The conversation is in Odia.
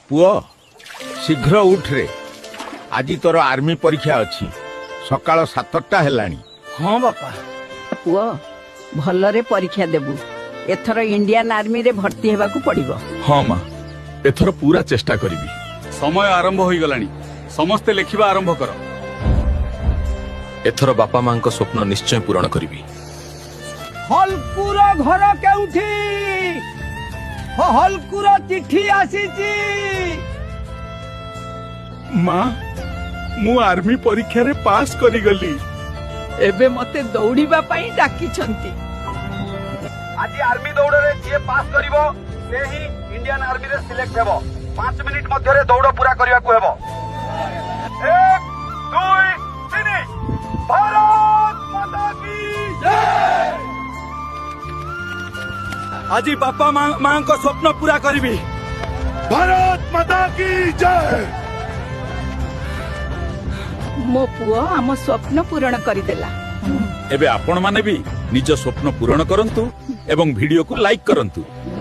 ପୁଅ, ଶୀଘ୍ର ଉଠରେ। ଆଜି ତୋର ଆର୍ମି ପରୀକ୍ଷା ଅଛି। ସକାଳ 7ଟା ହେଲାଣି। ହଁ ବାପା। ପୁଅ, ଭଲରେ ପରୀକ୍ଷା ଦେବୁ। ଏଥର ଇଣ୍ଡିଆନ ଆର୍ମିରେ ଭର୍ତ୍ତି ହେବାକୁ ପଡିବ। ହଁ ମା, ଏଥର ପୁରା ଚେଷ୍ଟା କରିବି। ସମୟ ଆରମ୍ଭ ହୋଇଗଲାଣି। ସମସ୍ତେ ଲେଖିବା ଆରମ୍ଭ କର। ଏଥର ବାପା ମାଙ୍କ ସ୍ୱପ୍ନ ନିଶ୍ଚୟ ପୂରଣ କରିବି। ହଲକୁର ଘର କେଉଁଠି? ହଲକୁର ଚିଠି ଆସିଛି। ମା, ମୁଁ ଆର୍ମି ପରୀକ୍ଷାରେ ପାସ୍ କରିଗଲି। ଏବେ ମତେ ଦୌଡ଼ିବା ପାଇଁ ଡାକିଛନ୍ତି। ଆଜି ଆର୍ମି ଦୌଡ଼ରେ ଯିଏ ପାସ୍ କରିବ, ସେ ହିଁ ଇଣ୍ଡିଆନ ଆର୍ମିରେ ସିଲେକ୍ଟ ହେବ। 5 ମିନିଟ ମଧ୍ୟରେ ଦୌଡ଼ ପୁରା କରିବାକୁ ହେବ। 1, 2, 3, ଭାରତ ମାତା କି ଜୟ! ଆଜି ବାପା ମାଙ୍କ ସ୍ୱପ୍ନ ପୁରା କରିବି। ଭାରତ ମାତା କି ଜୟ! ମୋ ପୁଅ ଆମ ସ୍ୱପ୍ନ ପୂରଣ କରିଦେଲା। ଏବେ ଆପଣମାନେ ବି ନିଜ ସ୍ୱପ୍ନ ପୂରଣ କରନ୍ତୁ ଏବଂ ଭିଡିଓକୁ ଲାଇକ୍ କରନ୍ତୁ।